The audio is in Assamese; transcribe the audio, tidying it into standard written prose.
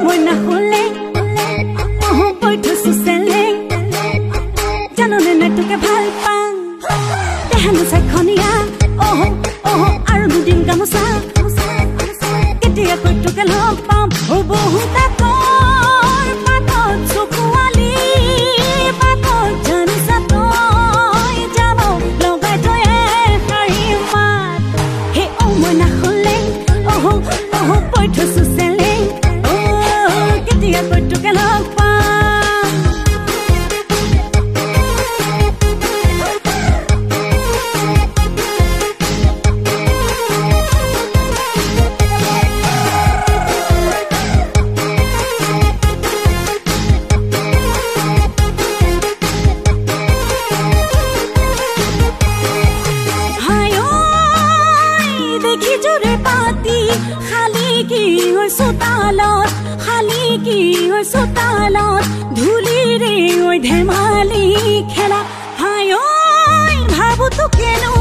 মইনা হ'লে কৈ থৈছো চেলেং, জাননে নাই তোকে ভাল পাওঁ। দেহানো চাইখনীয়া, অহ অহ, আৰু দুদিন গামোচা, কেতিয়াকৈ তোকে লগ পাম? অ বহুত আঁতৰ পাতত চকুৱালি বাটত, জানিছা তই যাব লগাই তই এষাৰি মাত। হে অ মইনা হ'লে, অহ অহ, কৈ থৈছো চেলেং, অ কেতিয়াকৈ তোকে লগ পাম? দেখি জোৰে পাতি খালি কি ঐ চোতালত, খালি কি ঐ চোতালত ধূলিৰে ঐ ধেমালি খেলা। হাই ঐ, ভাবো তোকেনো